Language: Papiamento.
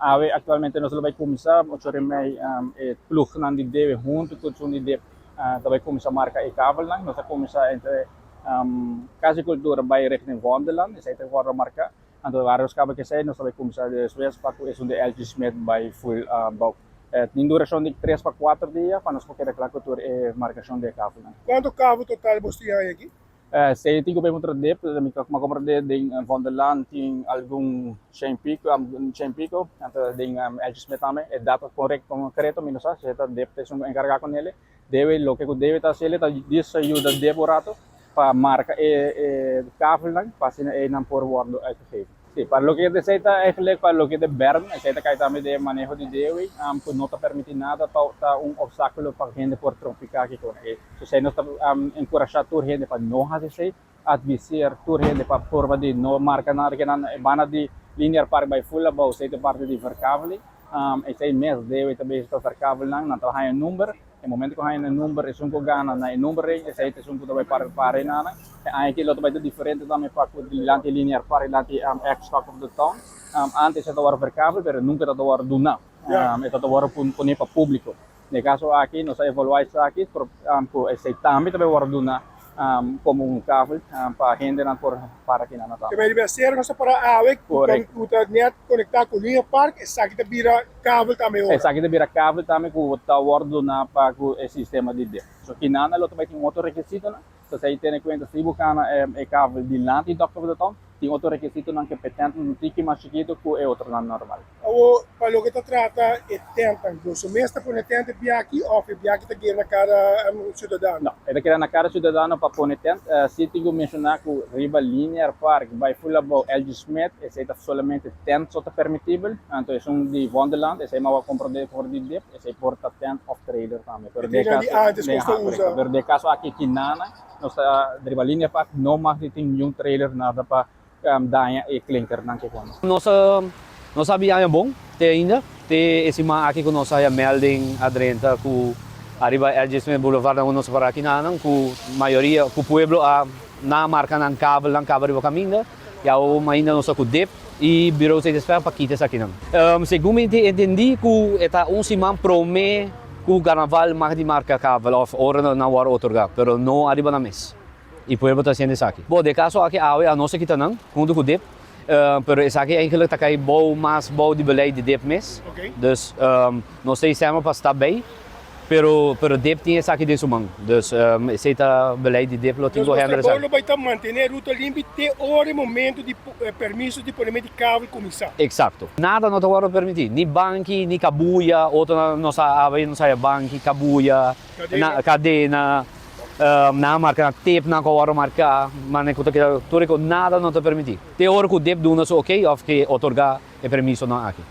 Awe actualmente nos lo bay cuminsa 8:30, e ploegnan di DEWE hunto cu esun di DIP ta bay cuminsa marca e kabelnan. Nos a cuminsa entre Cas di Cultura bay richting Vondellaan, esey ta wordo marca. Anto varios kabel cu esey nos ta bay cuminsa despues pa cu esun di LG Smith bay full bou. Tin duracion di 3 pa 4 dia pa nos por keda cla cu tur e marcacion di e kabelnan. Cuanto kabel total bo tin aki? Si tin cu bay puntra DIP, mi ta comprende den Vondellaan tin algun 100 pico, 100 pico, anto den LG Smith tambe. E dato correcto concreto mi no sa, si ta DIP ta esun encarga con ele. Debe loke cu debe ta haci ta dis ayuda DIP un rato pa marca e kabelnan pa asina e nan por wordo uitgegeven. Si, pa loke esey ta eigenlijk pa loke de berm, esey ta cay tambe den maneho di DEWE, cu no ta permiti nada ta un obstaculo pa hende por trompica aki con e. So esey nos ta encurasha tur hende pa no haci esey, adviseer tur hende pa forma di no marca nada cu nan banda di Linear Park bay full abou, esey ta parte di verkaveling. Esey mes DEWE ta bezig ta verkavelnan, nan ta haya number. E momento cu haya number, esun cu gana na e number rei, esey ta esun cu ta bay para nana. E aña aki lo ta bay ta diferente tambe pa cu dilanti Linear Park, dilanti ex Talk of the Town. Antes e ta wordo verkavel, pero nunca ta wordo duna. E ta wordo pone pa publico. Den caso aki, nos a evalua esaki, cu esey tambe ta bay wordo duna como un kavel pa hendenan por para aki na Natal. Ke men riba sera nos ta para awe cu ta net conecta cu Linear Park, esaki ta bira kabel tambe ora. Esaki ta bira kabel tambe cu ta wordo duna pa cu e sistema di DIP. So kinana lo ta bay tin otro requisitonan. So esey tene cuenta si bo cana e kabel dilanti Doctor of the Town, tin otro requisitonan cu e tent un tiki mas chikito cu e otronan normal. Awo, pa loke ta trata e tentnan, boso mes ta pone tent e biaha of e biaha ta keda na cada ciudadano? No, e ta keda na cada ciudadano pa pone tent. Si tin cu menciona cu riba Linear Park bay full abou LG Smith, esey ta solamente tent so ta permitibel. Anto esun di Vondellaan, esey mas comprende for di DIP, esey por ta tent of trailer tambe. Pero de caso, antes de, usa. Pero de caso aki kinana, nos ta riba Linear Park no mag di tin ningun trailer, nada pa daña e klinkernan cu kono. Nos sabi aña bon, te ainda. Te e siman aki cu nos haya melding a drenta cu ariba LG Smith Boulevard na nos para aki nanan cu mayoria cu pueblo a na marca nan kabel nan caba riba caminda. Ya o ainda nos ta cu DIP y Bureau Stedenspel pa kita esakinan. Segun mi entendí cu e ta un siman prome cu carnaval mag di marca kabel of ora nan worde otorga, pero no ariba nan mes. Y pueblo ta haciendo esaki. Bo, de caso aki awe a nos a kita nan hunto cu DIP, pero esaki eigenlijk ta cay bou mas bou di beleid di DIP mes. Dus nos ta isema pa stap bij, pero DIP tin esaki den su man. Dus esey ta beleid di DIP lo tin Dus cu boso handle trabou esaki. lo bay ta mantene ruta limpi te ora e momento di permiso di ponemento di kabel cuminsa. Exacto. Nada no ta wordo permiti, ni banki, ni cabuya, otro nos a awe nos haya banki, cabuya, Cadena. Na, cadena, nan a marca na tape nan cu a wordo marca, mane cu ta keda tur e cos, nada no ta permiti. Te ora cu DIP duna su ok of ke otorga e permisonan aki.